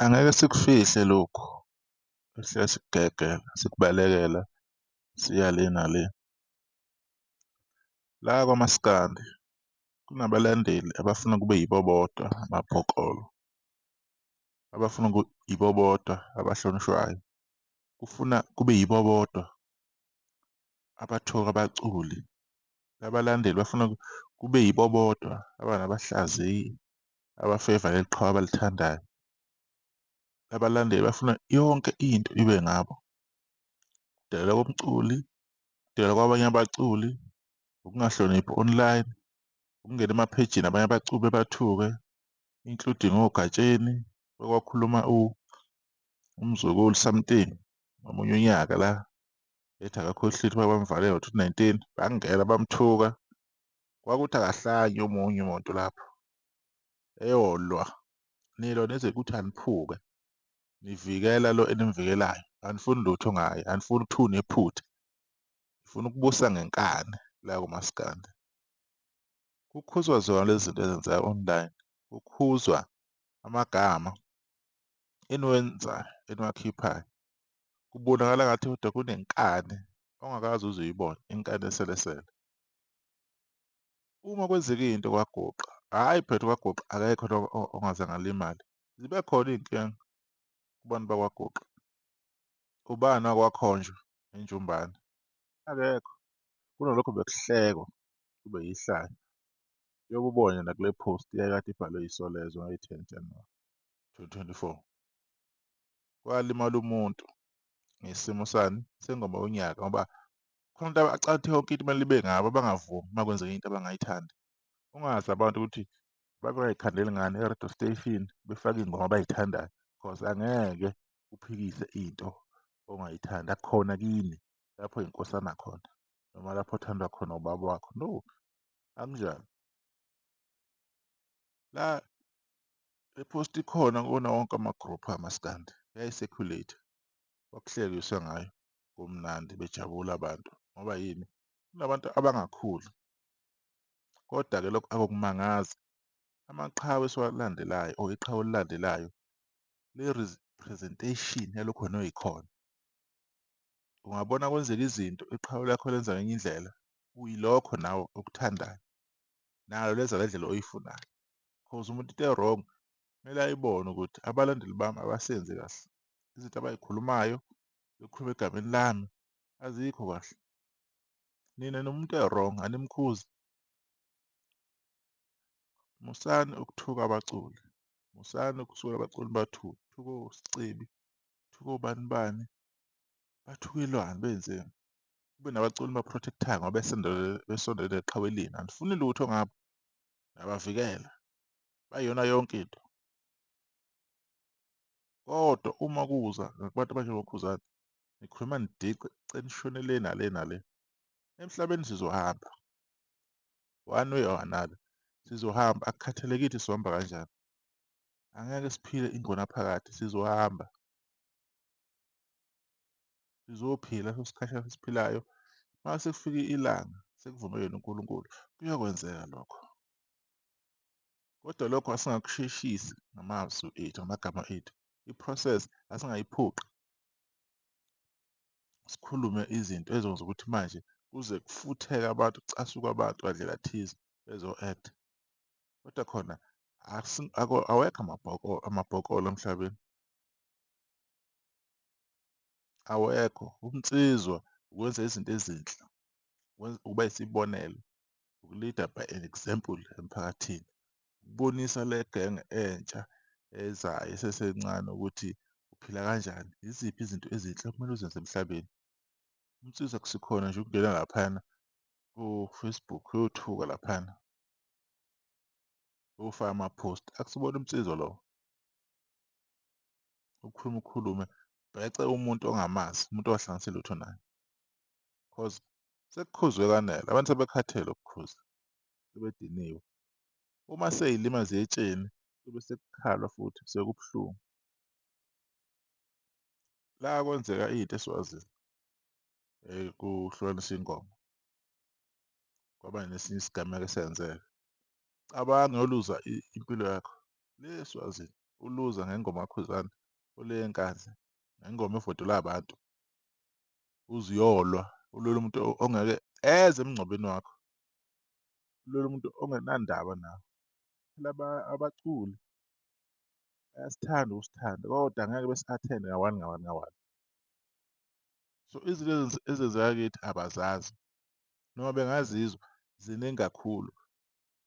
Angeke sikufihle lokhu, sihlale sikugegela, sikubalekela, siya le nale. La kwaMaskandi kunabalandeli abafuna kube yibo bodwa amabhokolo, abafuna yibo bodwa abahlonishwayo, kufuna kube yibo bodwa abathoka abaculi. Abalandeli bafuna kube yibo bodwa abanabahlaziyi abafeva leli qhawe abalithandayo. Abalandeli bafuna yonke into ibe ngabo. Ukudelela komculi, ukudelela kwabanye abaculi, ukungahloniphi online, ukungena emaphejini abanye abaculi bebathuke, including oGatsheni okwakhuluma uMzukulu something ngomunye unyaka la ethi akakho ohlwini bamvalele ngo-2019, bangena bamthuka. Kwakuthi akahlanye omunye umuntu lapho eyolwa, nilwa nize kuthi aniphuke, nivikela lo enimvikelayo, anifuni lutho ngaye, anifuni ukuthiwa unephutha, nifuna ukubusa ngenkani la kumaskandi. Kukhuzwa zona lezi zinto ezenzeka online, kukhuzwa amagama eniwenzayo eniwakhiphayo. Kubonakala ngathi kodwa kunenkani ongakaze uze uyibone, inkani eselesele. Uma kwenzeka into kwaGuqa, hhayi phela kwaGuqa akekho lo ongazange alimale. Zibe khona iy'nkinga kubantu bakwaGuqa. Ubani owake wakhonjwa enjumbane? Akekho. Kunalokho bekuhlekwa kube yihlaya. Njengoba ubone nakule post eyayikade ibhalwe Isolezwe ngayi-10 January 2024. Kwalimala umuntu ngesimo sani sengoma yonyaka, ngoba khona abantu abacathe yonke into kumele ibe ngabo, abangavumi uma kwenzeka into abangayithandi. Ungazi abantu ukuthi babengayikhandeli ngani e-radio station befake iy'ngoma abay'thandayo, cause angeke uphikise into ongayithandi, akukhona kini lapho inkosana khona noma lapho othandwa khona ubaba wakho. No, akunjalo. La le post ikhona kuwona wonke ama-group kamaskandi, yayi-circulate, kwakuhlekiswa ngayo, kumnandi bejabula abantu. Ngoba yini? Kunabantu abangakhuli, kodwa-ke lokho akukumangazi. Amaqhawe esiwalandelayo or iqhawe olilandelayo li-representation yalokhu wena oyikhona. Ungabona kwenzeka izinto iqhawe lakho lenza ngenye indlela, uyilokho nawe okuthandayo, nalo lenza le ndlela oyifunayo. Cause umuntu into e-wrong kumele ayibone ukuthi abalandeli bami abasenzi kahle, izinto abay'khulumayo bekhuluma egameni lami azikho kahle. Nina nomuntu e-wrong animkhuzi. Musani ukuthuka abaculi, musani ukusuka abaculi nibathuke, thuka oSicebi, thuka obani bani, bathukelwani benzeni? Kube nabaculi eniba-protect-ayo ngoba besondele eqhaweleni, anifuni lutho ngabo, niyabavikela, bayiyona yonke into. Kodwa uma kuza ngakubantu abanjengoKhuzani, nikhuluma nidice nishone le nale nale. Emhlabeni sizohamba one way or another, sizohamba akukhathalekile sizohamba kanjani. Angeke siphile ingonaphakade, sizohamba. Sizophila leso sikhashana esiphilayo. Mase kufika ilanga sekuvume yena uNkulunkulu, kuyokwenzeka lokho. Kodwa lokho asingakusheshisi ngamazwi ethu, ngamagama ethu. I-process asingayiphuqi. Sikhulume izinto ezokwenza ukuthi manje kuze kufutheke abantu, kucasuke abantu ngandlela thize bezo-act-a. Kodwa khona awekho amabhokolo emhlabeni. Awekho. Ubunsizwa ukwenza izinto ezinhle, ukuba isibonelo, uku-lead-a by an example emphakathini. Ukubonisa le genge entsha ezayo esesencane ukuthi uphila kanjani, iziphi izinto ezinhle okumele uzenze emhlabeni. Unsizwa akusikhona nje ukungena laphayana ku-Facebook uyothuka laphayana, uyofaka ama-post, akusibona unsizwa lowo. Ukhulume ukhulume bhece umuntu ongamazi, umuntu ongahlanganisi lutho naye. Cause sekukhuzwe kwanele, abantu sebekhathele ukukhuza, sebediniwe. Uma sey'limaze etsheni kube sekukhalwa futhi sekubuhlungu. La kwenzeka into eSwazini kuhlukaniswa ingoma, kwaba nesinye isigameko esenzeka. Cabanga uyoluza impilo yakho. Le eSwazini uluza ngengoma kaKhuzani ole eNkandla, ngengoma evotelwe abantu. Uze uyolwa, ulwela umuntu ongeke eze emngcwabeni wakho, ulwela umuntu ongenandaba nawe. Phela abaculi bayasithanda ukusithanda kodwa angeke besi-attend-e nga-one nga-one nga-one. So izinto ezenzeka kithi abazazi noma bengazizwa ziningi kakhulu,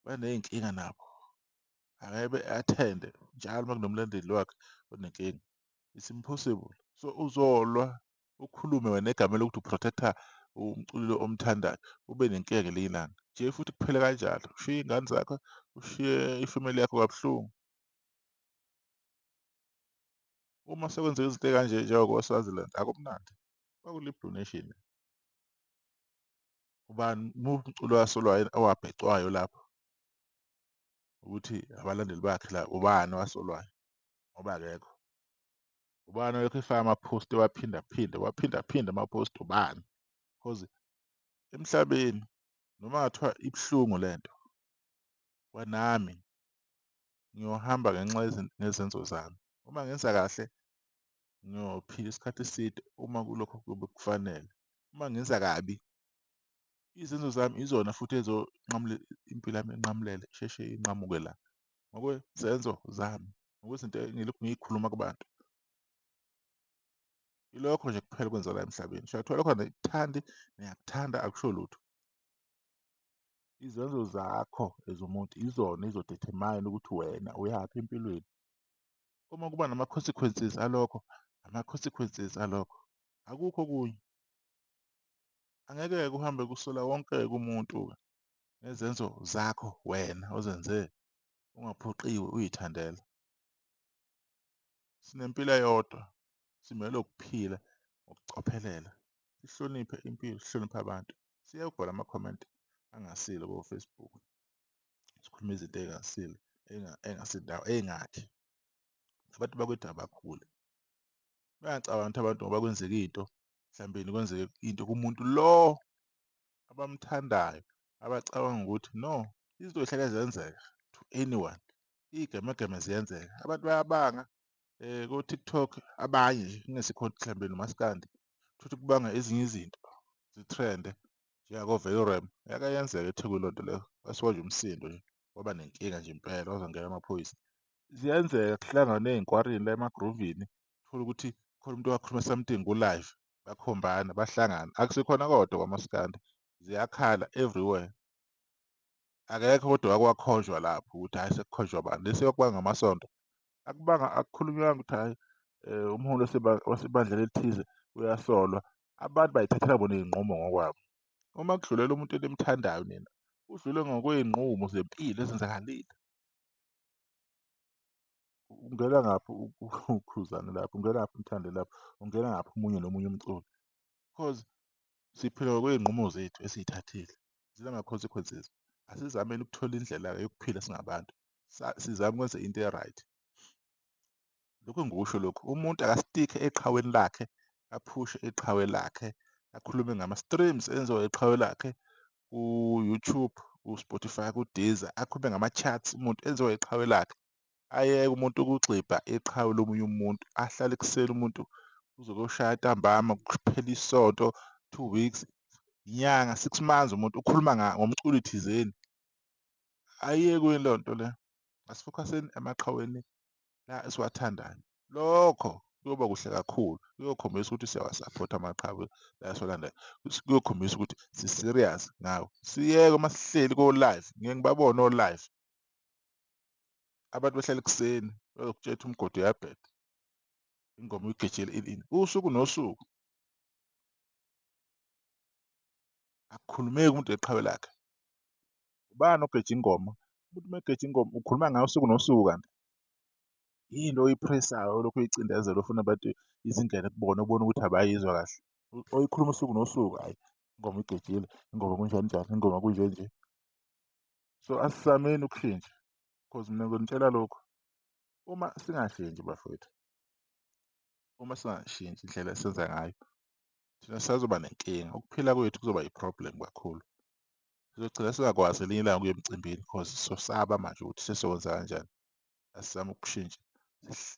baney'nkinga nabo. Angeke be-attend-e njalo uma kunomlandeli wakhe onenkinga, it's impossible. So uzolwa ukhulume wena egameni lokuthi u-protect-a umculo omthandayo, ube nenkinga ngelinye ilanga. Nje futhi kuphele kanjalo, ushiye iy'ngane zakho, ushiye ifamily yakho kabuhlungu. Uma sekwenzeka izinto ey'kanje njengako-Swaziland akumnandi, kwakuyi-Blue Nation. Ubani muphi umculo owasolwayo owabhecwayo lapho ukuthi abalandeli bakhe la ubani owasolwayo ngoba akekho. Ubani olokhu efaka ama-post ewaphinda waphinda ama-post ubani? Cause emhlabeni noma ngathiwa ibuhlungu lento, kwanami ngiyohamba ngenxa ngezenzo zami. Uma ngenza kahle ngiyophila isikhathi eside uma kulokho kuyobe kufanele. Uma ngenza kabi izenzo zami izona futhi ey'zonqamula impilo yami inqamulele isheshe inqamuke la ngokwezenzo zami, ngokwezinto engilokhu ngiyikhuluma kubantu. Ilokho nje kuphela okwenzakalayo emhlabeni. Sho kuthiwa lokho angikuthandi, ngiyakuthanda akusho lutho. Izenzo zakho as umuntu izona ey'zo-determine ukuthi wena uyaphi empilweni. Uma kuba nama-consequences alokho, ama-consequences alokho, akukho okunye. Angeke-ke uhambe kusola wonke-ke umuntu-ke ngezenzo zakho wena ozenze ungaphoqiwe uyithandela. Sinempilo eyodwa, simelwe ukuphila ngokucophelela, sihloniphe impilo, sihloniphe abantu. Siyeke ukubhala ama-comment angasile ko-Facebook, sikhulume izinto ey'ngasile ey'ngasindawo ey'ngakhi. Abantu bakwethu abakhule, bengacabangi ukuthi abantu ngoba kwenzeka into mhlawumbe kwenzeke into kumuntu lo abamthandayo abacabanga ukuthi no izinto zihlale zenzeka to anyone, iy'gemegeme ziyenzeka, abantu bayabanga ko-TikTok abanye nje kungesikho mhlawumbe nomaskandi, utholukuthi kubanga ezinye izinto zitrende njengako-Verulam. Yake yenzeka eThekwini leyo nto leyo, kwasuka nje umsindo nje kwaba nenkinga nje impela kwazongena amaphoyisa. Ziyenzeka kuhlangane ey'nkwareni la emagruvini, uthole ukuthi khona umuntu owakhuluma something ku-live, bakhombana bahlangana. Akusikhona kodwa kwamaskandi, ziyakhala everywhere. Akekho kodwa owake wakhonjwa lapho ukuthi hhayi sekukhonjwa bani, lesi kwakubangwa amasonto. Akubanga akukhulunywanga ukuthi hhayi umholi wasebandleni elithize uyasolwa. Abantu bay'thathela bona iy'nqumo ngokwabo. Uma kudlulela umuntu enimthandayo nina, udlule ngokwey'nqumo zempilo ezenzakalile. Ungena ngaphi uKhuzani lapho, ungena ngaphi uMthandeni lapho, ungena ngaphi omunye nomunye umculi. Cause siphila ngokwey'nqumo zethu esiy'thathile, zinama-consequences. Asizameni ukuthola indlela yokuphila singabantu, sizame ukwenza into e-right. Lokhu engikusho lokhu, umuntu akastikhe eqhaweni lakhe, aphushe iqhawe lakhe, akhulume ngama-streams enziwa iqhawe lakhe ku-YouTube, ku-Spotify, ku-Deezer, akhulume ngama-charts umuntu enziwa iqhawe lakhe. Ayeke umuntu ukugxibha iqhawe lomunye umuntu, ahlale ekuseni umuntu kuze kuyoshaya ntambama, kuphele isonto, 2 weeks, inyanga, 6 months umuntu ukhuluma ngomculo thizeni. Ayiyekweni leyo nto leyo. Asifokhaseni emaqhaweni la esiwathandayo. Lokho kuyoba kuhle kakhulu, kuyokhombisa ukuthi siyawasaphotha amaqhawe la esiwalandayo. Kuyokhombisa ukuthi si-serious ngawo. Siyeke uma sihleli ko-live, ngike ngibabone o-live. Abantu behlala ekuseni bezokutshela ukuthi umgodi uyabheda, ingoma uyigejele ini ini, usuku nosuku. Akukhulumeki umuntu ngeqhawe lakhe. Ubani ogeja ingoma? Umuntu uma egeja ingoma ukhuluma ngayo usuku nosuku kanti. Yini oyipressayo olokhu uyicindezela ufuna abantu izingene kubona ubone ukuthi abayizwa kahle. Oyikhuluma usuku nosuku, hhayi ingoma uyigejile, ingoma kunjani njani, ingoma kunje nje. So asizameni ukushintsha cause mina ngizonitshela lokhu, uma singashintshi bafowethu, uma singashintshi indlela esenza ngayo, thina sisazoba nenkinga, ukuphila kwethu kuzoba yi-problem kakhulu. Sizogcina singakwazi elinye ilanga ukuya emcimbini cause sosaba manje ukuthi sesokwenza kanjani. Asizame ukushintsha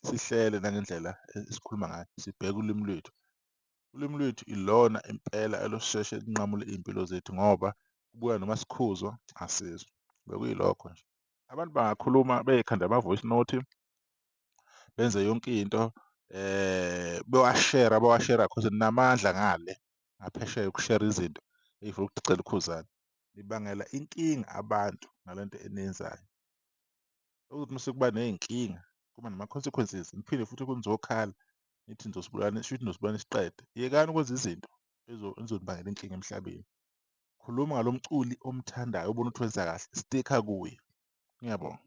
sihlele nangendlela esikhuluma ngayo, sibheke ulimi lwethu. Ulimi lwethu ilona impela elosheshe linqamule iy'mpilo zethu ngoba kubuya noma sikhuzwa asizwa. Bekuyilokho nje. Abantu bangakhuluma bey'khande ama-voice note, benze yonke into bewashera bawashera cause ninamandla ngale ngaphesheya ukushera izinto ey'funa ukudicela uKhuzani. Nibangela inkinga abantu ngalento eniyenzayo. Okuthi mase kuba ney'nkinga kuba nama-consequences niphinde futhi nizokhala nithi nizosibulala shuthi nizosibulala nisiqede. Yekani ukwenza izinto ezizonibangela inkinga emhlabeni. Khuluma ngalo mculi omthandayo obona ukuthi wenza kahle, stikha kuye. Ngiyabonga.